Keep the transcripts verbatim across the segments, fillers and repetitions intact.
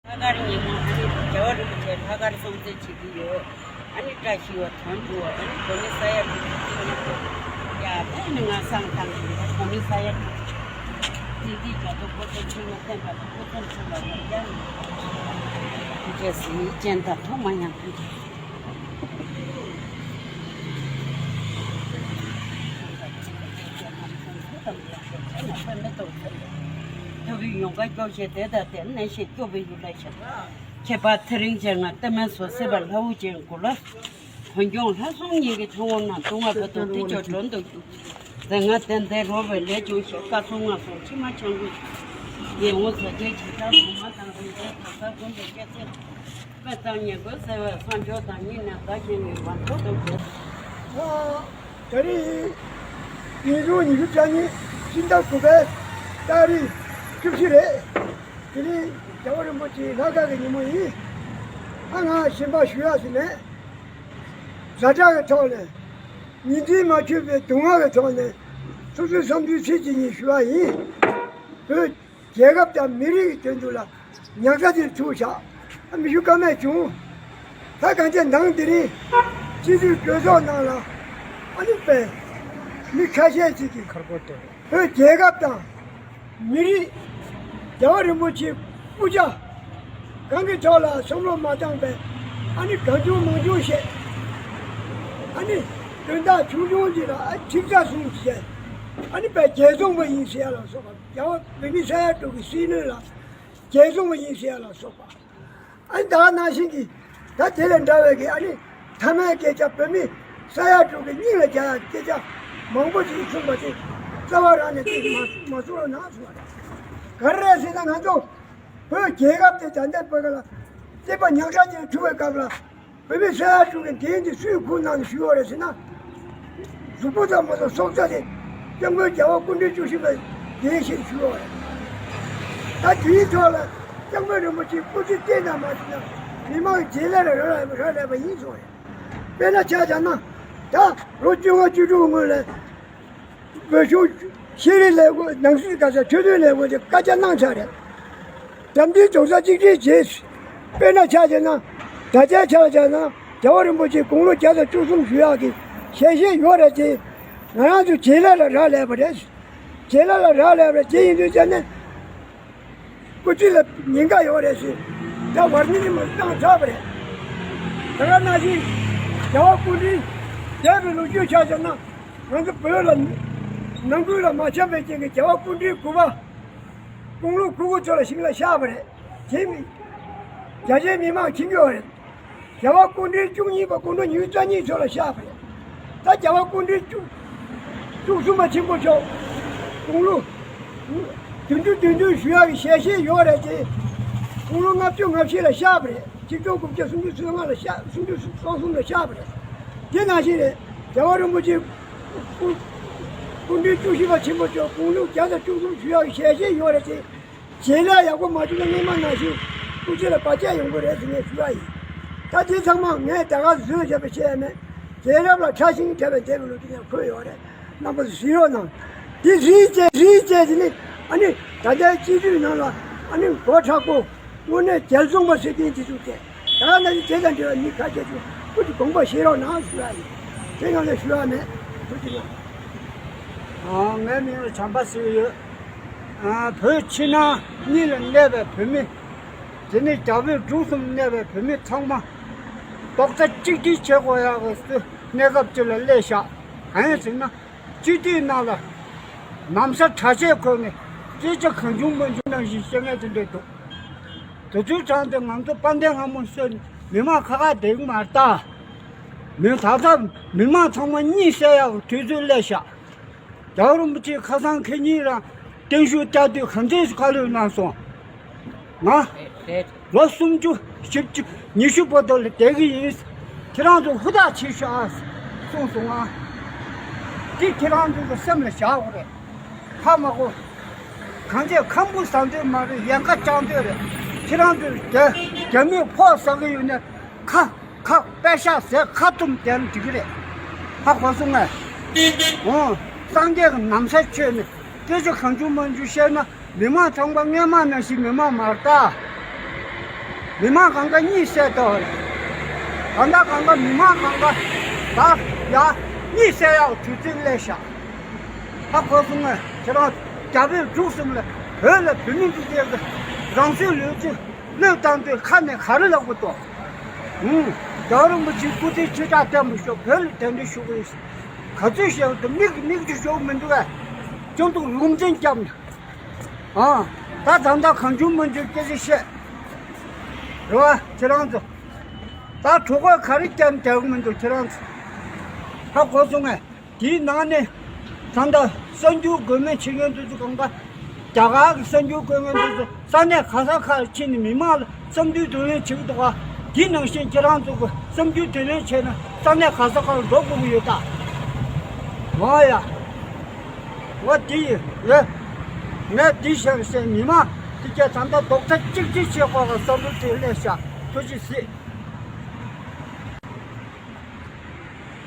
ལྷག་དཀར་ཉིན་མོ་ཨ་ནི་རྒྱལ་བ་རིན་པོ་ཆེ་ལྷག་དཀར་སྲུང་བརྩི་བྱེད་ཀྱི་ཡོད། ཨ་ནི་བཀྲ་ཤིས་པ་དོན་གྲུབ་པ་ཨ་ནི་གོ་མི་ས་ཡ་དྲུག་ཅུ་ཅིག་ཡོད། ཡ་ཨ་ནི་ང་བསང་བཏང་གི་ཡོད། གོ་མི་ས་ཡ་དྲུག་ཅུ་ཅིག་འདི་རྒྱ་མཚོ་ཀོ་ཚོ་ཆུ་མོ་བསྟན་པ་དང་ཀོ་ཚོ་ཆུ་ལ་ཡང་ཡང་ཐུགས་རྗེ་གཟིགས་སྤྱན་དང་ཐོག་མ་ཡང་ཐུགས་རྗེ། ཐུབ་པའི་ཡོངས་དགའ་སྐྱོབ་བྱེད་དེ་ལྟ་སྟེ་གནས་ཤེས་སྐྱོབ་པའི་ཡུལ་ལ་ཤར། ཁྱད་པར་ཚེ་རིང་ཅན་ང་ལྟ་མེད་བཟོ་སྲིད་པ་ལྷ་དབུ་ཅན་མགོ་ལ། འོན་ཀྱང་ལྷ་སྲུང་ཉིད་ཀྱི་ཚོགས་དབང་ན་སྡུག་བསྔལ་བར་དུ་དེ་ཆོག་གྲོལ་དུ་གྱུར། མཛད་ང་བསྟན་འཛིན་རོལ་པའི་ལས་བྱུང་ཞེས་བཀའ་སྲུང་ང་སོང་ཕྱི་མ་ཆང་གུ། ཡེ་འོང་ཟ་རྒྱལ་གྱི་ཐང་གོང་མ་དང་རིན་ཆེན་དང་ས་ཀུན་ཏུ་སྐྱེ་ཚེ། དཔེ་དང་ཉེ་དགོས་ཟེར་བའི་ས་འཇོག་དང་ཉིད་ནས་བདག་གཞན་གཉིས་བར་མཐོ་དུ་འགྱུར། ད་རེས་ཉིས་སྟོང་ཉི་ཤུ་རྩ་གཉིས་སྤྱི་ཟླ་དགུ་པའི་ཏ་རིག་བཅུ་བཞི་རེད། དེ་རིང་རྒྱལ་བ་རིན་པོ་ཆེའི་ལྷག་དཀར་གྱི་ཉིན་མོ་ཡིན། ཨ་ང་གཞན་པ་ཞུ་ཡག་ཞིག་མེད། ཛ་དྲག་གི་ཐོག་ནས་ཉིན་མཐུན་མ་ཆོད་པའི་སྡུག་བསྔལ་གྱི་ཐོག་ནས་སོ་སོའི་བསམ་ཚུལ་ཚིག་གཅིག་གཉིས་ཞུ་བ་ཡིན། བོད་རྒྱལ་ཁབ་དང་མི་རིགས་ཀྱི་དོན་དུ་ལ་ཉག་ཕྲ་དེར་ཐུག་བཞག་ཨ་མི་ཞུ་ཀ་མེད་བྱུང་། ད་གང་ཅི་ནང་དེ་རིང་སྤྱི་འཐུས་གྲོས་ཚོགས་ནང་ལ་ཨ་ནི་པས་མི་ཁ་ཤས་ཅིག་གིས་བོད་རྒྱལ་ཁབ་དང་མི་རིགས་རྒྱལ་བ་རིན་པོ་ཆེའི་སྐུ་ཕྱྭ་གང་གི་ཕྱོགས་ལ་བསམ་བློ་མ་བཏང་པས་ཨ་ནི་གང་བྱུང་མང་བྱུང་བཤད། ཨ་ནི་དོན་དག་ཆུང་ཆུང་ཅིག་ལ་ཨ་ཁྲིག་ཚ་གསུངས་བཤད། ཨ་ནི་པས་རྒྱལ་བཙོང་པ་ཡིན་ཟེར་ཡ་ལ་སོགས་པ། རྒྱལ་བ་བོད་མི་ས་ཡ་དྲུག་གི་སྲིད་བློན་ལ་རྒྱལ་བཙོང་བ་ཡིན་ཟེར་ཡ་ལ་སོགས་པ། ཨ་ནི་ད་ག་ནང་བཞིན་གྱི་ད་དེ་ལས་འདྲ་བའི་གི་ཨ་ནི་མཐའ་མའི་སྐད་ཆ་བོད་མི་ས་ཡ་དྲུག་གི་སྙིང་ལ་རྒྱག་ཡ་སྐད་ཆ་མང་པོ་ཞིག་གསུངས་པ་དེ་རྩ་བ་རང་ནས་དེ་མ་མ་གསུང་རོགས་གནང་གསུངས་པ་རེད། ག་རེ་རེད་ཟེར་ན་ང་ཚོ་བོད་རྒྱལ་ཁབ་དེ་ད་ལྟའི་བོད་ཁ་ལ་སྲིད་པ་ཉག་ཕྲ་ཅན་འཁྲུག་པའི་སྐབས་ལ། བོད་མི་ས་ཡ་དྲུག་གི་འགན་དེ་སུའི་ཁུར་ནང་ནས་ཞུས་ཡོད་རེད་ཟེར་ན། གཟུགས་པོ་ཙམ་མ་གཏོགས་སྲོག་རྩ་དེ་སྐྱབས་མགོན་རྒྱལ་བ་སྐུ་ཕྲེང་བཅུ་བཞི་པའི་འགན་ཞེས་ཞུས་ཡོད་རེད། ད་དེའི་ཐོག་ལ་སྐྱབས་མགོན་རིན་པོ་ཆེའི་སྐུ་ཚེ་བརྟན་དང་མ་བྱུང་ན་མི་མང་གི་བྱེད་ལས་ལ་རག་ལས་རག་ལས་པ་ཡིན་སོང་རེད། དཔེར་ན་ཆ་བཞག་ན་ད་ལོ་བཅོ་ལྔ་བཅུ་དྲུག་སྔོན་ལ། བོད་གཞུང་ཤེས་རིག་ལས་ཁུངས་ནང་སྲིད་ག་ས་འཕྲོད་བསྟེན་ལས་ཁུངས་ཀྱི་བཀའ་རྒྱ་གནང་ཚར་རེད། འགྲམ་འདིའི་རྡོག་རྩ་གཅིག་སྒྲིལ་བྱས། དཔེར་ན་ཆ་བཞག་ན་ད་ལྟའི་ཆ་ལ་བཞག་ན་རྒྱལ་བ་རིན་པོ་ཆེ་དགུང་ལོ་བརྒྱ་དང་བཅུ་གསུམ་བཞུགས་ཡག་གི་ཞལ་བཞེས་ཡོད་རེད་དེ། ང་རང་ཚོ་བྱེད་ལས་ལ་རག་ལས་པ་རེད། བྱེད་ལས་ལ་རག་ལས་པ་རེད་དེ་ཡིན་དུས་ཙང་ནས། སྐུ་ཚེ་ལ་ཉེན་ཁ་ཡོད་རེད་ཟེར། ད་ཝར་ནི་ནི་མ་བཏང་ཚར་བ་རེད། ད་ག་ནང་བཞིན་རྒྱལ་བ་སྐུ་ཕྲེང་བརྒྱད་པའི་ལོ་རྒྱུས་ཆ་བཞག་ན་ང་ཚོ་བོད་ལ་ནང་ཁུལ་ལ་མ་འཆམ་པའི་རྐྱེན་གྱིས་རྒྱལ་བ་སྐུ་ཕྲེང་དགུ་པ་དགུང་ལོ་དགུ་དགུ་ཚོ་ལ་ཞིང་ལ་གཤེགས་པ་རེད། རྗེ་མི་རྒྱ་ཆེའི་མི་མང་མཁྱེན་གྱི་ཡོད་རེད། རྒྱལ་བ་སྐུ་ཕྲེང་བཅུ་གཉིས་པ་དགུང་ལོ་ཉི་ཤུ་རྩ་གཉིས་ཚོ་ལ་གཤེགས་པ་རེད། ད་རྒྱལ་བ་སྐུ་ཕྲེང་བཅུ་བཅུ་གསུམ་པ་ཆེན་པོ་མཆོག་དགུང་ལོ་བདུན་ཅུ་དོན་བདུན་བཞུགས་ཡག་གི་ཞལ་བཞེས་ཡོད་རེད་དེ། དགུང་ལོ་ལྔ་བཅུ་ང་བཞི་ལ་གཤེགས་པ་རེད། ཆིག་སྟོང་དགུ་བརྒྱ་སུམ་ཅུ་སོ་ལྔ་ལ་གཤེགས། སུམ་ཅུ་སོ་གསུམ་ལ་གཤེགས་པ་རེད། དེ་ནང་བཞིན་རེད། རྒྱལ་བ་རིན་པོ་ཆེ་སྐུ་སྐུ་ཕྲེང་བཅུ་བཞི་པ་ཆེན་པོ་མཆོག་དགུང་ལོ་བརྒྱ་དང་བཅུ་གསུམ་བཞུགས་ཡག་གི་ཞལ་བཞེས་ཡོད་རེད་དེ། བྱེད་ལས་ཡག་པོ་མ་བྱུང་ན་སྔོན་མ་ནང་བཞིན་སྐུ་ཚེ་ལ་བར་ཆད་ཡོང་གི་རེད་ཟེར་ངས་ཞུ་བ་ཡིན། ད་དེ་ཚང་མ་ངས་ད་ག་བཟོས་བྱས་པ་བཤད་ཡ་མེད། རྒྱལ་རབས་ལ་ཕྲ་ཞིང་ཕྲ་བའི་འདས་པའི་ལོ་རྒྱུས་ཡང་འཁོད་ཡོད་རེད། རྣམ་པ་ཚོ་གཟིགས་རོགས་གནང་། འདི་གཟིགས་བྱས་གཟིགས་བྱས་དེ་ནི་ཨ་ནི་ད་ལྟའི་སྤྱི་འཐུས་ནང་ལ་ཨ་ནི་མགོ་མཁྲེགས་པོ་དངོས་གནས་རྒྱལ་བཙོང་པ་ཟེར་མཁན་དེ་ཚོ་བྱས། ད་ནང་བཞིན་དེ་དང་འབྲེལ་བའི་མི་ཁ་ཤས་ཚོ་སྐུ་མཁྱེན་དགོངས་པ་བཞེས་རོགས་གནང་ཞུ་བ་ཡིན། དེ་ཡང་ལས་ཞུ་བ་མེད། ཐུགས་རྗེ་གནང་། ཨ། ངའི་མིང་ལ་བྱམས་པ་ཟེར་གྱི་ཡོད། ཨ། བོད་ཕྱི་ནང་གཉིས་ལ་གནས་པའི་བོད་མི། དེ་ནས་རྒྱ་བོད་འབྲུག་གསུམ་གནས་པའི་བོད་མི་ཚང་མ་རྡོག་རྩ་གཅིག་སྒྲིལ་བྱེད་དགོས་ཡག་གི་གནས་སྐབས་ཅིག་ལ་སླེབས་ཤག་གང་ཡིན་ཟེར་ན། སྤྱི་འཐུས་ནང་ལ་ན་བཟའ་གྲྭ་ཆས་གོན་ནས་སྐད་ཆ་གང་བྱུང་མང་བྱུང་ནང་བཞིན་བཤད་མཁན་དེ་འདྲ་འདུག་དེ་ཚོའི་གྲས་དེ་ང་ཚོ་དཔལ་ལྡན་ལྷ་མོ་གསོལ་ནས་མི་མང་ཁ་ཁ་བསྡད་ཀྱི་མ་རེད་ད། མི་ད་ལྟ་མི་མང་ཚང་མ་གཉིད་སད་ཡག་གི་དུས་ཚོད་སླེབས་ཤག་རྒྱལ་བ་རིན་པོ་ཆེ་ཁ་སང་ཁེ་ཉིན་རང་བརྟན་བཞུགས་བསྐྱར་དུས་གང་འཚམས་སུ་བཀའ་སློབ་གནང་སོང་། ང་ལོ་སུམ་ཅུ་བཞི་བཅུ་ཉི་ཤུ་བར་དུ་ལ་བསྡད་ཀྱི་ཡིན། ཁྱེད་རང་ཚོ་ཧུར་ཐག་བྱེད་ཤོག་ཨ། གསུངས་སོང་ང་། འདི་ཁྱེད་རང་ཚོ་གི་སེམས་ལ་བཞག་དགོས་རེད། ཧ་མ་གོ། གང་ཚེ་ཁམ་བུ་ཟ་འདོད་མ་རེད། ཡལ་ག་བཅག་འདོད་རེད། ཁྱེད་རང་ཚོ་རྒྱ་རྒྱ་མིས་ཕོག་ཟ་གི་ཡོད་ན་ཁ། ཁ་པད་ཤག་ཟས་ཁ་བཏུམ་བསྡད་ན་འགྲིག་གི་རེད། ཧ་གོ་སོང་ངས། འོ། སངས་རྒྱས་ཀྱི་ན་བཟའ་མཆོད་ནས་སྐད་ཆ་གང་བྱུང་མང་བྱུང་བཤད་ན་མི་མང་ཚང་མ་སྔོན་མ་ནང་བཞིན་མི་མང་མ་རེད་ད། མི་མང་གང་ག་གཉིད་སད་ཐུབ་རེད། གང་ག་གང་ག་མི་མང་གང་ག་ད་ཡ་གཉིད་སད་ཡག་དུས་ཚོད་སླེབས་ཤག་ཧ་གོ་སོང་ངས། ཁྱེད་རང་རྒྱ་བོད་འབྲུག་གསུམ་ལ་བོད་ལ་བོད་མི་འདི་གས་ཀྱི་རང་སྲོག་ལུས་ཚེ་བློས་བཏང་དུས་ཁ་ནས་ག་རེ་ལབ་དགོས་དོ། ཧུམ། རྒྱལ་བ་རིན་པོ་ཆེའི་སྐུ་ཚེ་ཆོས་གྲགས་བརྟན་པར་ཤོག་བོད་ལ་དེ་འདྲ་ཞུ་གི་ཡིན། ག་ཚོད་བཤད་དུ་མིག་མིག་ཏུ་ཞོག་མི་འདུག་གས། ཅུང་ཐུག་རླུང་འཕྲིན་བརྒྱབ་ནས། ཨ། ད་ད་ལྟ་གང་བྱུང་མང་བྱུང་སྐད་ཆ་བཤད། རེད་བ། ཁྱེད་རང་ཚོ། ད་གྲོད་ཁོག་ག་རེ་བརྒྱབ་རྒྱག་གི་མི་འདུག་ཁྱེད་རང་ཚོ། ཧ་གོ་སོང་ངས། དེའི་ནང་ནས་ད་ལྟ་གསར་འགྱུར་དགོས་མེད་བྱེད་མཁན་དེ་ཚོ་གང་ག་རྒྱ་གར་གྱི་གསར་འགྱུར་དགོས་མཁན་དེ་ཚོ་ས་གནས་ག་ས་གར་ཕྱིན་ནས་མི་མང་ལ་བསམ་ཚུལ་བསྡུ་ལེན་བྱེད་ཀྱི་འདུག་ག་དེ་ནང་བཞིན་ཁྱེད་རང་ཚོ་གི་བསམ་ཚུལ་བསྡུ་ལེན་བྱས་ན་ས་གནས་ག་ས་གར་འགྲོ་དགོས་ཀྱི་ཡོད་ད། འོ་ཡ། འོ་དེ་ཡིན་རེད། ངས་འདི་བཤད་བཤད་མི་མང་དེ་གས་ད་ལྟ་རྡོག་རྩ་གཅིག་སྒྲིལ་བྱེད་དགོས་ག་བསམ་བློ་དེ་སླེབས་ཤག་ཐུགས་རྗེ་གཟིགས།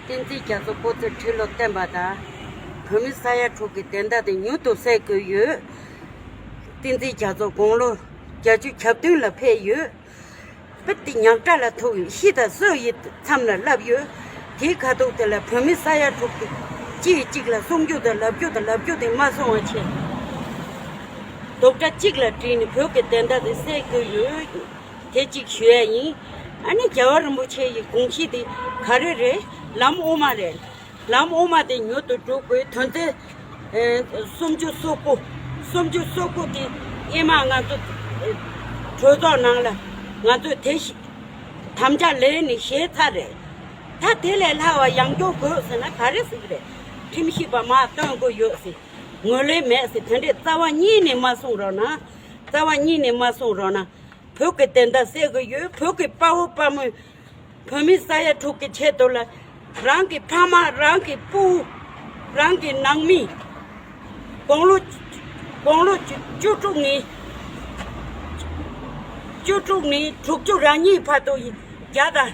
བསྟན་འཛིན་རྒྱ་མཚོ་སྐུ་ཚེ་ཁྲི་ལོ་བརྟན་པ་དང་། བོད་མི་ས་ཡ་དྲུག་གི་བདེན་མཐའ་དེ་མྱུར་དུ་གསལ་དགོས་ཡོད། བསྟན་འཛིན་རྒྱ་མཚོ་དགུང་ལོ་བརྒྱད་ཅུ་གྱ་བདུན་ལ་ཕེབས་ཡོད། དཔེ་དེ་ཉག་ཕྲ་ལ་ཐུག་ཡོད། ཤི་དང་གསོ་ཡི་མཚམས་ལ་སླེབས་ཡོད། དེའི་ཁ་ཐུག་དེ་ལ་བོད་མི་ས་ཡ་དྲུག་གི་གཅིག་གཅིག་ལ་གསུང་རྒྱུ་དང་ལབ་རྒྱུ་དང་ལབ་རྒྱུ་དེ་མ་སོང་བ་བྱས། རྡོག་སྒྲ་གཅིག་ལ་དྲིལ་ནས་བོད་ཀྱི་བདེན་མཐའ་དེ་གསལ་དགོས་ཡོད། དེ་གཅིག་ཞུ་ཡ་ཡིན། ཨ་ནི་རྒྱལ་བ་རིན་པོ་ཆེ་ཡི་དགོངས་གཞི་དེ་ག་རེ་རེད། ལམ་དབུ་མ་རེད། ལམ་དབུ་མ་དེ་མྱུར་དུ་སྒྲུབ་དགོས། དོན་ཚན་ཨེ་སུམ་ཅུ་སོ་དགུ། སུམ་ཅུ་སོ་དགུ་དེ་ཨེ་མ་ང་ཚོ་ཨེ་གྲོས་ཚོགས་ནང་ལ་ང་ཚོས་དེ་ཞིག་དམ་བཅའ་ལེན་ནས་བཞེས་ཚར་རེད། ད་དེ་ལས་ལྷག་པ་ཡང་སྐྱོང་དགོས་ཟེར་ན་ག་རེ་ཟེར་གི་རེད། ཁྲིམས་ཞིབ་པ་མར་བཏོན་དགོས་ཡོད་ཟེར། ངོས་ལེན་མེད་ཟེར། དེ་འདྲས་རྩ་བ་ཉིད་ནས་མ་གསུངས་རོགས་གནང་། རྩ་བ་ཉིད་ནས་མ་གསུངས་རོགས་གནང་། བོད་ཀྱི་བདེན་མཐའ་གསལ་གྱི་ཡོད། བོད་ཀྱི་དཔའ་བོ་དཔའ་མོས་བོད་མི་ས་ཡ་དྲུག་གི་ཆེད་དུ་ལ་རང་གི་ཕ་མ། རང་གི་སྤུ་བོ། རང་གི་ནང་མི། དགུང་ལོ་དགུང་ལོ་བཅུ་དྲུག་ནས་བཅུ་དྲུག་ནས་དྲུག་ཅུ་རེ་གཉིས་བར་དུ་ཡིན། བརྒྱ་དང་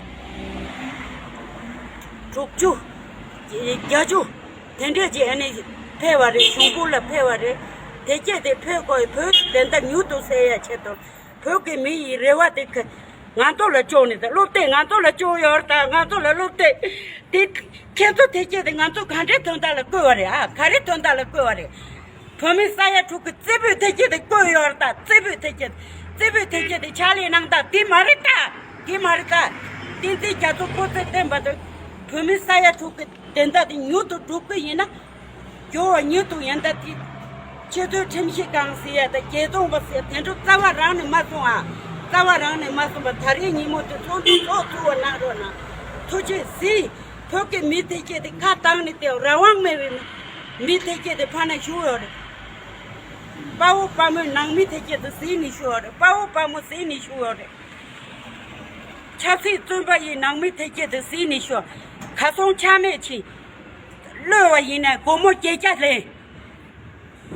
དྲུག་ཅུ། བརྒྱད་ཅུ། དེ་འདྲས་ཀྱི་ཨ་ནི་ཕེབས་པ་རེད། གཞུང་སྐོར་ལ་ཕེབས་པ་རེད། དེ་སྐད་དེ་ཕེབས་དགོས། བོད་བདེན་མཐའ་མྱུར་དུ་གསལ་ཡ་ཆེད་དུ་བོད་ཀྱི་མི་ཡི་རེ་བ་དེ་ག་ང་ཚོ་ལ་བཅོལ་ནས་ད་བློ་གཏད་ང་ཚོ་ལ་བཅོལ་ཡོད་རེད། ད་ང་ཚོ་ལ་བློ་གཏད་དེ་ཁྱེད་ཚོ་དེ་སྐད་དེ་ང་ཚོ་ག་འདྲའི་དོན་དག་ལ་བསྐོས་པ་རེད། ཨ་ག་རེ་དོན་དག་ལ་བསྐོས་པ་རེད། བོད་མི་ས་ཡ་དྲུག་གི་རྩེ་ཕུད་ཐེ་ཅེ་དེ་བསྐོས་ཡོད་རེད་ད། རྩེ་ཕུད་ཐེ་ཅེ། རྩེ་ཕུད་ཐེ་ཅེ་དེ་ཕྱག་ལས་གནང་སྟངས་དེ་མ་རེད་ད། དེ་མ་རེད་ད། བསྟན་འཛིན་རྒྱ་མཚོ་སྐུ་ཚེ་བརྟན་པ་དང་བོད་མི་ས་ཡ་དྲུག་གི་བདེན་མཐའ་དེ་མྱུར་དུ་སྒྲུབ་ཀྱི་ཡིན་ན། འགྱུར་བ་མྱུར་དུ་ཡིན་ད་དེ། ཆེས་མཐོའི་ཁྲིམས་ཞིབ་ཁང་ཟེར་ཡ་ད་རྒྱལ་བཙོང་པ་ཟེར་དེ་འདྲ་རྩ་བ་རང་ནས་མ་སོང་ཨ། རྩ་བ་རང་ནས་མ་སོང་པ། ད་རེས་ཉིན་མོ་དེ་ཚོགས་འདུ་ཚོགས་ཚུགས་པ་གནང་རོགས་གནང་། ཐུགས་རྗེ་གཟིགས། བོད་ཀྱི་མི་དེ་སྐད་དེ་ཁ་བཏང་ནས་བསྡད། རང་དབང་མེད་པའི་མི་དེ་སྐད་དེ་ཕར་ན་བཞུགས་ཡོད་རེད། དཔའ་བོ་དཔའ་མོའི་ནང་མི་དེ་སྐད་དེ་གཟིགས་ནས་བཞུགས་ཡོད་རེད། དཔའ་བོ་དཔའ་མོ་གཟིགས་ནས་བཞུགས་ཡོད་རེད། ཆབ་སྲིད་བཙོན་པ་ཡི་ནང་མི་དེ་སྐད་དེ་གཟིགས་ནས་བཞུགས། གར་སོང་ཆ་མེད་ཕྱིན། གློད་པ་ཡིན་ན་སྒོར་མོ་བརྒྱད་བརྒྱ་ལེན།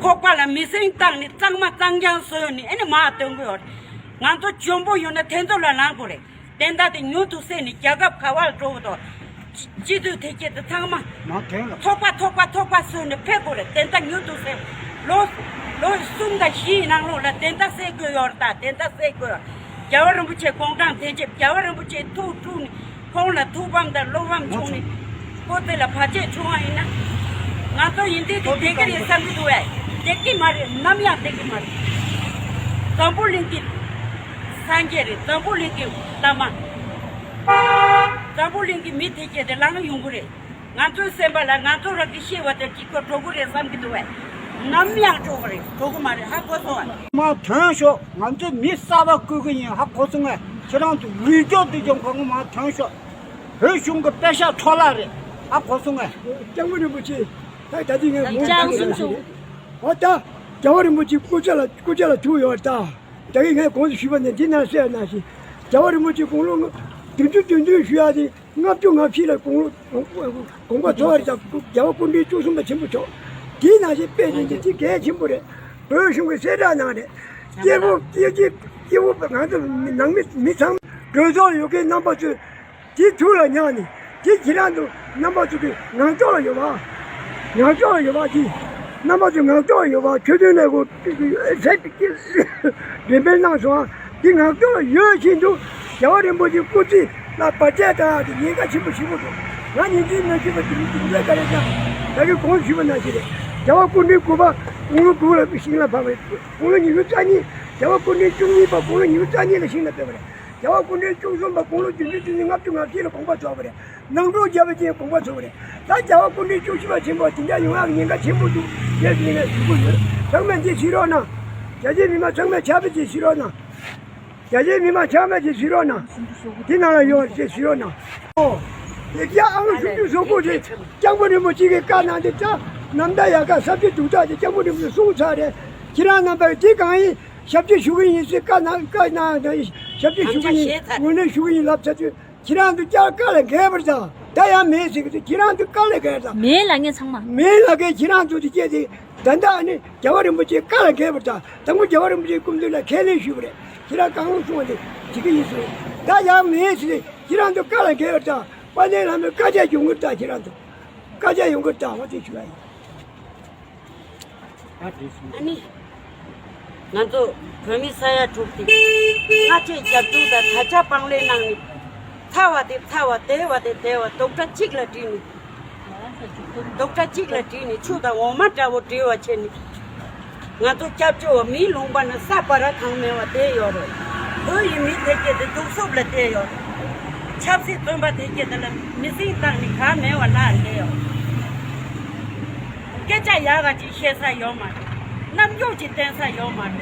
ཁོག་པ་ལ་མི་སེང་བཏང་ནས་གཙང་མ་གཙང་རྐྱང་བཟོས་ནས་ཨེ་ནི་མར་སྟོན་གི་ཡོད་རེད། ང་ཚོ་འཇོན་པོ་ཡོད་ན་དེ་ཚོ་ལ་ལངས་དགོས་རེད། བདེན་མཐའ་དེ་མྱུར་དུ་གསལ་ནས་རྒྱལ་ཁབ་ག་པར་འགྲོ་གི་འདུག་སྤྱི་འཐུས་དེ་སྐད་དེ་ཚང་མ་མ་དོན་ལ་ཐོག་པ་ཐོག་པ་ཐོག་པ་བཟོས་ནས་ཕེབས་དགོས་རེད། བདེན་མཐའ་མྱུར་དུ་གསལ། ལོ་ལོ་གསུམ་དང་བཞིའི་ནང་ལོགས་ལ་བདེན་མཐའ་གསལ་དགོས་ཡོད་རེད། ད་བདེན་མཐའ་གསལ་དགོས་ཡོད། རྒྱལ་བ་རིན་པོ་ཆེ་དགུང་གྲངས་དེ་ཅིག་རྒྱལ་བ་རིན་པོ་ཆེ་ཐུགས་དཀྲུགས་ནས། ཁོང་ལ་ཐུགས་ཕམ་དང་བློ་ཕམ་བྱུང་ནས་སྐུ་ཚེ་ལ་བར་ཆད་བྱུང་བ་ཡིན་ན། ང་ཚོ་ཡིན་དུས་དེ་བསྡད་ཀྱི་རེད་བསམ་གྱི་འདུག་བས། བསྡད་ཀྱི་མ་རེད། ནམ་ཡང་བསྡད་ཀྱི་མ་རེད། འཛམ་བུ་གླིང་གི་སངས་རྒྱས་རེད། འཛམ་བུ་གླིང་གི་བླ་མ། འཛམ་བུ་གླིང་གི་མི་དེ་སྐད་དེ་ལངས་ཡོང་གི་རེད། ང་ཚོའི་སེམས་པ་ལ་ང་ཚོ་རང་གི་ཤེས་པ་དེ་གཅིག་པ་འགྲོ་གི་རེད་བསམ་གྱི་འདུག་བས། ནམ་ཡང་འགྲོ་གི་རེད། འགྲོ་གི་མ་རེད། ཧ་གོ་སོང་བས། མ་ཐོན་ཤོག་ང་ཚོས་མི་གསར་པ་བསྐོ་གི་ཡིན། ཧ་གོ་སོང་ངས། ཁྱེད་རང་ཚོ་འུད་སྒྲོག་དེ་ཀྱང་གང་གི་མ་ཐོན་ཤོག་བོད་གཞུང་གི་པེ་ཤག་འཕྲོ་བརླག་རེད། ཧ་གོ་སོང་ངས། སྐྱབས་མགོན་རིན་པོ་ཆེ། ད་ད་ལྟའི་ངས་ངོ་སྤྲོད་ཞུ་ཡ་ཞིག་རེད། འོ་ད། རྒྱལ་བ་རིན་པོ་ཆེ་སྐུ་ཚེ་ལ་སྐུ་ཚེ་ལ་ཐུག་ཡོད་ད། ད་གིན་ངས་གོང་དུ་ཞུས་པ་ནས་འདི་ནང་གསལ་ནང་བཞིན། རྒྱལ་བ་རིན་པོ་ཆེ་དགུང་ལོ་བདུན་ཅུ་དོན་བདུན་ཞུ་ཡ་དེ། ལྔ་བཅུ་ང་བཞི་ལ་དགུང་ལོ་དགོངས་པ་རྫོགས་པ་རེད། ད་རྒྱལ་བ་སྐུ་ཕྲེང་བཅུ་གསུམ་པ་ཆེན་པོ་མཆོག་དེའི་ནང་བཞིན་དཔེ་ལེན་གྱི་དེ་གལ་ཆེན་པོ་རེད། བོད་གཞུང་གི་གསལ་བསྒྲགས་གནང་རེད། སྐྱེ་བོ་སྐྱེ་སྐྱེ་སྐྱེ་བོ་ང་ཚོ་ནང་མི་མི་ཚང་གྲོས་ཚོགས་ཡོད་མཁན་རྣམ་པ་ཚོས་དེ་ཐུགས་ལ་མྱངས་ནས་དེ་ཁྱེད་རང་ཚོ་རྣམ་པ་ཚོ་གི་ངང་ཕྱོགས་ལ་ཡོད་པ། ངང་ཕྱོགས་ལ་ཡོད་པ་དེ་རྣམ་པ་ཚོ་ངང་ཕྱོགས་ལ་ཡོད་པ་ཆོས་དོན་ལས་ཁུངས་ཟད་འགྲེམས་སྤེལ་གནང་སོང་། འདི་ངག་ཐོག་ལ་ཡོད་བཞིན་དུ་རྒྱལ་བ་རིན་པོ་ཆེའི་སྐུ་ཚེ་ལ་བར་ཆད་བཏང་ཡག་དེ་ཉེན་ཁ་ཆེན་པོ་ཞེ་པོ་འདུག་ང་ཉིན་མཚན་མ་ཞུས་པ་དེ་མི་དེ་འདྲ་ག་རེ་ཀྱང་ད་གིན་གོང་ཞུས་པ་ནང་བཞིན་རེད། རྒྱལ་བ་སྐུ་ཕྲེང་དགུ་པ་དགུང་ལོ་དགུ་ལ་ཤིང་ལ་ཕབ་པ་རེད། དགུང་ལོ་ཉི་ཤུ་རྩ་གཉིས། རྒྱལ་བ་སྐུ་ཕྲེང་བཅུ་གཉིས་པ་དགུང་ལོ་ཉི་ཤུ་རྩ་གཉིས་ལ་ཤིང་ལ་ཕེབས་པ་རེད། རྒྱལ་བ་སྐུ་ཕྲེང་བཅུ་གསུམ་པ་དགུང་ལོ་བདུན་ཅུ་དོན་གཉིས་ལྔ་བཅུ་ང་བཞི་ལ་དགོངས་པ་རྫོགས་པ་རེད། ནང་འཁྲུག་བརྒྱབ་པ་ཅན་དགོངས་པ་རྫོགས་པ་རེད། ད་རྒྱལ་བ་སྐུ་ཕྲེང་བཅུ་བཞི་པ་ཆེན་པོ་དེ་འདྲ་ཡོང་ཡག་ཉེན་ཁ་ཆེན་པོ་འདུག་ཅེས་ངས་ཞུ་གི་ཡོད། ཚང་མས་འདི་གཟིགས་རོགས་གནང་། རྒྱ་ཆེའི་མི་མང་ཚང་མས་ཆར་པ་ཅིག་གཟིགས་རོགས་གནང་། རྒྱ་ཆེའི་མི་མང་ཚང་མས་ཅིག་གཟིགས་རོགས་གནང་། འདི་ནང་ལ་ཡོང་བ་ཅིག་གཟིགས་རོགས་གནང་། ཨོ། ཡིག་བརྒྱ་ཨང་སུམ་ཅུ་སོ་དགུ་དེ་སྐྱབས་མགོན་རིན་པོ་ཆེ་གི་བཀའ་གནང་སྟེ་ད་ནམ་ཟླ་ཡག་ག་ས་བཅུ་དྲུག་དག་དེ་སྐྱབས་མགོན་རིན་པོ་ཆེ་གསུངས་ཚར་རེད། ཁྱེད་རང་རྣམ་པས་དེ་གང་ཡིན། ཞབས་ཕྱི་ཞུ་གི་ཡིན་ཟེར་བཀའ་གནང་། བཀའ་གནང་དང་ཞབས་ཕྱི་ཞུ་གི་ཡིན། དམ་བཅའ་བཞེས་ཚར། ངོས་ལེན་ཞུ་གི་ཡིན་ལབ་ཚར་དུས་ཁྱེད་རང་ཚོ་བསྐྱར་བཀའ་ལ་འགལ་བར་བྱ། ད་ཡང་མེད་ཟེར་གི་དུས་ཁྱེད་རང་ཚོ་བཀའ་ལ་འགལ་བར་བྱ། མེད་ལབ་མཁན་ཚང་མ། མེད་ལབ་མཁན་ཁྱེད་རང་ཚོ་དེ་སྐད་དེ་ད་ལྟ་ཨ་ནི་རྒྱལ་བ་རིན་པོ་ཆེ་བཀའ་ལ་འགལ་བར་བྱ། དང་པོ་རྒྱལ་བ་རིན་པོ་ཆེའི་སྐུ་མདུན་ལ་ཁས་ལེན་ཞུས་པ་རེད། ཁྱེད་རང་གང་རུང་གསུང་བ་དེ་བྱེད་ཀྱི་ཡིན་ཟེར། ད་ཡང་མེད་ཟེར་ཁྱེད་རང་ཚོ་བཀའ་ལ་འགལ་བར་བྱ། དཔལ་ལྡན་བླ་མའི་བཀའ་རྒྱ་ཡོང་གི་བྱ། ཁྱེད་རང་ཚོ་བཀའ་རྒྱ་ཡོང་གི་བྱ་བ་དེ་ཞུ་ཡ་ཡིན། ཨ་ནི། ང་ཚོ་བོད་མི་ས་ཡ་དྲུག་དེ་སྔ་ཕྱི་རྒྱབ་སྐྱོར་དང་ད་ཆ་དཔང་ལེན་གནང་ནས། ཚ་བ་དེ་ཚ་བ། དལ་བ་དེ་དལ་བ། རྡོག་ཁྲ་གཅིག་ལ་དྲིལ་ནས། རྡོག་ཁྲ་གཅིག་ལ་དྲིལ་ནས་ཆུ་དང་འོ་མ་འདྲ་བོ་འདྲེས་པ་བྱས་ནས། ང་ཚོ་སྐྱབས་བཅོལ་བ་མིའི་ལུང་པ་ན་ས་བ་ར་གང་མེད་པ་བསྡད་ཡོད་རེད། བོད་ཡི་མི་དེ་སྐད་དེ་གདུག་རྩུབ་ལ་བསྡད་ཡོད་རེད། ཆབ་སྲིད་བཙོན་པ་དེ་སྐད་དེ་ལ་མི་སེམས་བཏང་ནས་གང་མེད་པ་ལ་བསྡད་ཡོད་རེད། སྐད་ཆ་ཡག་ག་ཅིག་བཤད་ས་ཡོད་མ་རེད། རྣམ་འགྱུར་ཅིག་བསྟན་ས་ཡོད་མ་རེད།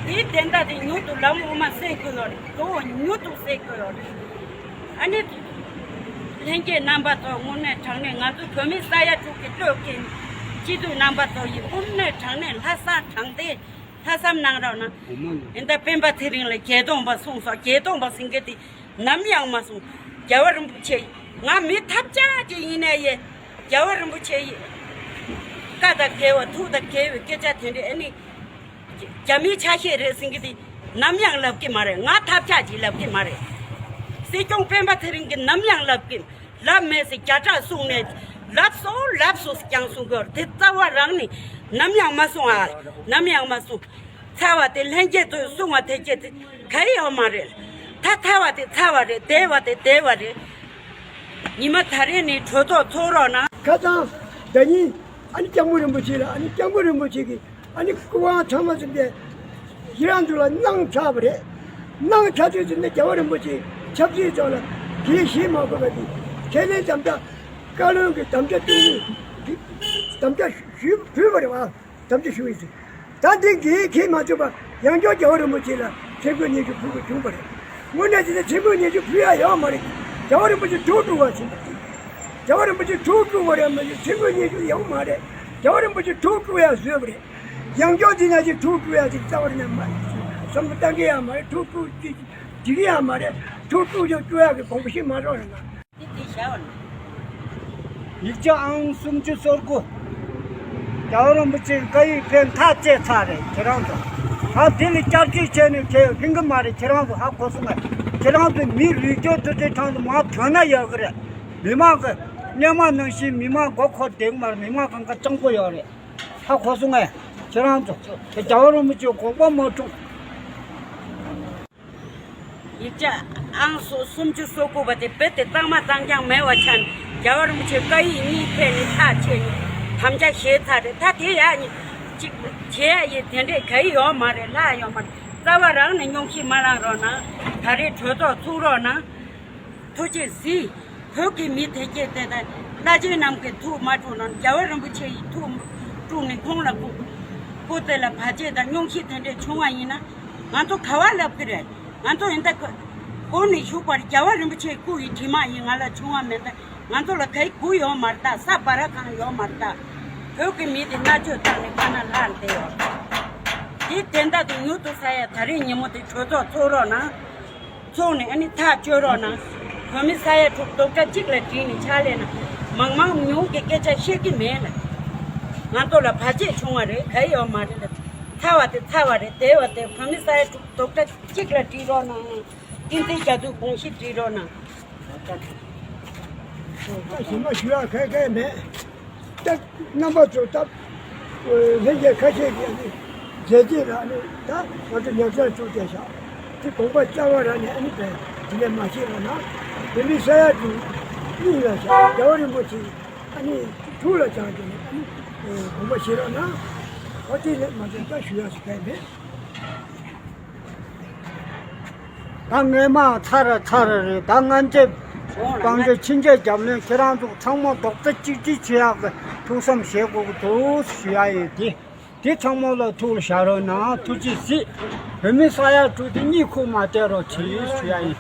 དེའི་དོན་དག་དེ་མྱུར་དུ་ལམ་དབུ་མ་སེལ་དགོས་ཡོད་རེད། གཙོ་བོ་མྱུར་དུ་སེལ་དགོས་ཡོད་རེད། ཨ་ནི། ལྷན་རྒྱས་རྣམ་པ་ཚོ་དངོས་གནས་དྲང་གནས་ང་ཚོ་བོད་མི་ས་ཡ་དྲུག་གི་བློས་འཁེལ་སྤྱི་འཐུས་རྣམ་པ་ཚོ་ཡིས་དངོས་གནས་དྲང་གནས་ལྷག་བསམ་དྲང་བདེན་ལྷག་བསམ་གནང་རོགས་གནང་། ཨིན་ད་སྤེན་པ་ཚེ་རིང་ལ་བརྒྱད་སྟོང་པ་གསུངས་སོང་། བརྒྱད་སྟོང་པ་ཟེར་མཁན་དེ་ནམ་ཡང་མ་གསུངས། རྒྱལ་བ་རིན་པོ་ཆེ་ང་མི་ཐབས་ཆག་ཅིག་ཡིན་ནའི་ཡེ། རྒྱལ་བ་རིན་པོ་ཆེ་ཡི་བཀའ་དང་འགལ་བ་ཐུགས་དང་འགལ་བའི་སྐད་ཆ་དེ་འདྲ་ཨ་ནི། རྒྱ་མིའི་ཆ་ཤས་རེད་ཟེར་མཁན་དེ་ནམ་ཡང་ལབ་ཀྱི་མ་རེད། ང་ཐབས་ཆག་ཅིག་ལབ་ཀྱི་མ་རེད། སྲིད་སྐྱོང་སྤེན་པ་ཚེ་རིང་གིས་ནམ་ཡང་ལབ་ཀྱི་ལབ་མེད་ཟེར་བརྒྱ་ཕྲག་གསུངས་ནས་ལབ་སོང་ལབ་སོང་ཟེར་ཀྱང་གསུང་གི་ཡོད་རེད། དེ་རྩ་བ་རང་ནས་ནམ་ཡང་མ་གསུང་ཨ། ནམ་ཡང་མ་གསུང་། ཚ་བ་དེ་ལྷན་རྒྱས་ཚོས་གསུང་བ་དེ་སྐད་དེ་ག་ཡི་ཡོད་མ་རེད། ད་ཚ་བ་དེ་ཚ་བ་རེད། དལ་བ་དེ་དལ་བ་རེད། ཉི་མ་ད་རེས་ནས་གྲོས་ཚོགས་ཚོགས་རོགས་གནང་། ཁ་སང་ཟླ་ཉིན་ཨ་ནི་སྐྱབས་མགོན་རིན་པོ་ཆེ་ལ་ཨ་ནི་སྐྱབས་མགོན་རིན་པོ་ཆེ་གིས་ཨ་ནི་སྐུ་དབང་ཚང་མ་ཟིན་ཏེ་ཡི་རང་དུ་ལ་གནང་ཚར་བ་རེད། གནང་ཚར་དུས་ཟིན་ཏེ་རྒྱལ་བ་རིན་པོ་ཆེ་ཆབ་སྲིད་ཐོག་ལ་དེ་བཞེས་མ་དགོས་པ་དེ་ཁས་ལེན་དམ་བཅའ་བཀའ་བློན་གྱི་དམ་བཅའ་བཏིང་ནས་དམ་བཅའ་ཞུས་ཕུལ་བ་རེད་བ། དམ་བཅའ་ཞུ་ཡི་ཟེར། ད་འདི་འགན་འཁྱེར་མ་ཐུབ་པ་ཡང་བསྐྱར་རྒྱལ་བ་རིན་པོ་ཆེ་ལ་ཁྲིམས་དགོངས་སྙན་ཞུ་ཕུལ་དགོས་བྱུང་བ་རེད། དངོས་གནས་དེ་ནི་ཁྲིམས་དགོངས་སྙན་ཞུ་ཕུལ་ཡ་ཡོད་མ་རེད། རྒྱལ་བ་རིན་པོ་ཆེ་ཐུགས་དཀྲུགས་པ་ཟེར་བ་དེ། རྒྱལ་བ་རིན་པོ་ཆེ་ཐུགས་དཀྲུགས་པ་རེད་མ་གཏོགས་ཁྲིམས་དགོངས་སྙན་ཞུ་ཡོད་མ་རེད། རྒྱལ་བ་རིན་པོ་ཆེ་ཐུགས་དཀྲུགས་ཡ་བཟོས་པ་རེད། ཡང་བསྐྱར་འདི་ན་ཅིག་ཐུགས་དཀྲུགས་ཡ་ཅིག་རྩ་བ་ནས་མ་བསམ་བློ་བཏང་གི་ཡ་མ་རེད། ཐུགས་དཀྲུགས་ཅིག་འགྲིག་གི་ཡ་མ་རེད། ཐུགས་དཀྲུགས་ཡ་བཅོས་ཡ་གི་དགོངས་པ་བཞེས་མ་རོགས་རེད་ན། དེ་དེ་བྱ་བ་ནི། ཡིག་ཆ་ཨང་སུམ་ཅུ་སོ་དགུ། རྒྱལ་བ་རིན་པོ་ཆེའི་བཀའ་ཡིག་ཕན་ཐག་བཅད་ཚར་རེད་ཁྱེད་རང་ཚོ། ད་དེ་ལ་བསྐྱར་བཅོས་བྱས་ནས་ཁྱེད་ཕན་གི་མ་རེད། ཁྱེད་རང་ཚོ་ཧ་གོ་སོང་ངས། ཁྱེད་རང་ཚོ་མི་རིགས་རྒྱུད་དེ་ཚོའི་ཐང་དུ་མར་ཐོན་ན་ཡག་གི་རེད། མི་མང་གི་སྔོན་མ་ནང་བཞིན་མི་མང་མགོ་འཁོར་བསྡད་གི་མ་རེད། མི་མང་གང་ག་སྤྱང་པོ་ཡོད་རེད། ཧ་གོ་སོང་ངས། ཁྱེད་རང་ཚོ་དེ་རྒྱལ་བ་རིན་པོ་ཆེའི་དགོངས་པ་མ་འཁྲུངས། ཡིག་ཆ་ཨང་སོ་སུམ་ཅུ་སོ་དགུ་པ་དེ་རྦད་དེ་གཙང་མ་གཙང་རྐྱང་མེད་པ་ཆགས་ནས་རྒྱལ་བ་རིན་པོ་ཆེ་བཀའ་ཡིག་གཉིས་ཕན་ནས་ཐག་ཆད་ནས་དམ་བཅའ་བཞེས་ཚར་རེད། ད་དེ་ཡག་ཉེས་གཅིག་བྱེད་ཡ་ཡི་དེ་འདྲས་ག་ཡི་ཡོད་མ་རེད། ལྷག་ཡོད་མ་རེད། རྩ་བ་རང་ནས་སྙུང་གཞི་མ་བླངས་རོགས་གནང་། ད་རེས་གྲོས་ཚོགས་ཚུགས་རོགས་གནང་། ཐུགས་རྗེ་གཟིགས། བོད་ཀྱི་མི་དེ་སྐྱེས་ཏེ་ད་བླ་ཆེན་རྣམས་ཀྱི་ཐུགས་མ་དཀྲུགས་ན་རྒྱལ་བ་རིན་པོ་ཆེ་ཡི་ཐུགས་དཀྲུགས་ནས་ཁོང་ལ་སྐུ་སྐུ་དེ་ལ་བར་ཆད་དང་སྙུང་གཞི་དེ་འདྲས་བྱུང་བ་ཡིན་ན་ང་ཚོ་ག་བ་ལབ་ཀྱི་རེད། ང་ཚོ་ཡིན་ད་གོ་ནས་བཞུགས་པར་རྒྱལ་བ་རིན་པོ་ཆེའི་སྐུ་ཡི་དྲི་མ་ཡིན། ང་ལ་བྱུང་བ་མེད་ད། ང་ཚོ་ལ་གའི་གུ་ཡོད་མ་རེད་ད། ས་བ་ར་གང་ཡོད་མ་རེད་ད། བོད་ཀྱི་མི་དེ་མནར་གཅོད་བཏང་ནས་ཕ་ན་ལྷག་བསྡད་ཡོད། དེ་དོན་དག་དེ་མྱུར་དུ་ས་ཡ་ད་རེས་ཉིན་མོ་དེ་གྲོས་ཚོགས་ཚོགས་རོགས་གནང་། ཚོགས་ནས་ཨ་ནི་ཐག་གཅོད་རོགས་གནང་། བོད་མི་ས་ཡ་དྲུག་རྡོག་ཁྲ་གཅིག་ལ་དྲིལ་ནས་ཕྱག་ལས་གནང་། མང་མང་ཉུང་གི་སྐད་ཆ་བཤད་ཀྱི་མེད་ལ། ང་ཚོ་ལ་བར་ཆད་བྱུང་བ་རེད། ག་ཡི་ཡོད་མ་རེད་ལ། ཚ་བ་དེ་ཚ་བ་རེད། དལ་བ་དེ། བོད་མི་ས་ཡ་དྲུག་རྡོག་ཁྲ་གཅིག་ལ་དྲིལ་རོགས་གནང་། བསྟན་འཛིན་རྒྱ་མཚོའི་དགོངས་གཞི་དྲིལ་རོགས་གནང་། ད་གཞན་པ་ཞུ་ཡག་ག་ག་མེད། ད་རྣམ་པ་ཚོ་ད་ལྷན་རྒྱས་ཁ་ཤས་ཀྱིས་ནི་མཛད་རྗེས་ལ་ནི་ད་ང་ཚོ་ཉམས་ཆག་བཅུག་བསྡད་ཤག་དེ་དགོངས་པ་རྩ་བ་རང་ནས་ཨ་ནི་བས་དེ་ལས་མ་བྱེད་རོགས་གནང་། བོད་མི་ས་ཡ་དྲུག་གཉིས་ལ་བཞག་རྒྱལ་བ་རིན་པོ་ཆེ་ཨ་ནི་དྲུག་ལ་བཅངས་ཏེ་ནས་ཨ་ནི་དགོངས་པ་བཞེས་རོགས་གནང་། ཨོ་དེ་ལས་མ་བྱུང་ད་ཞུ་ཡག་ཞིག་གལ་མེད། ད་ངས་མ་ཚར་ཚར་རེད། ད་སྔ་འགྱེད་སྤང་འགྱེད་ཕྱི་འགྱེད་རྒྱབ་ལོན་ཁྱེད་རང་ཚོ་ཚང་མ་རྡོག་རྩ་གཅིག་སྒྲིལ་བྱེད་ཡག་གི་ཐུགས་བསམ་བཞེས་དགོས་ཀྱི་འདུག་ཞུ་ཡ་ཡིན། དེ་དེ་ཚང་མ་ལ་ཐུགས་ལ་བཞག་རོགས་གནང་། ཐུགས་རྗེ་གཟིགས། བོད་མི་ས་ཡ་དྲུག་དེ་གཉིད་ཁུག་མ་བསྡད་རོགས་གྱིས་ཞུ་ཡ་ཡིན།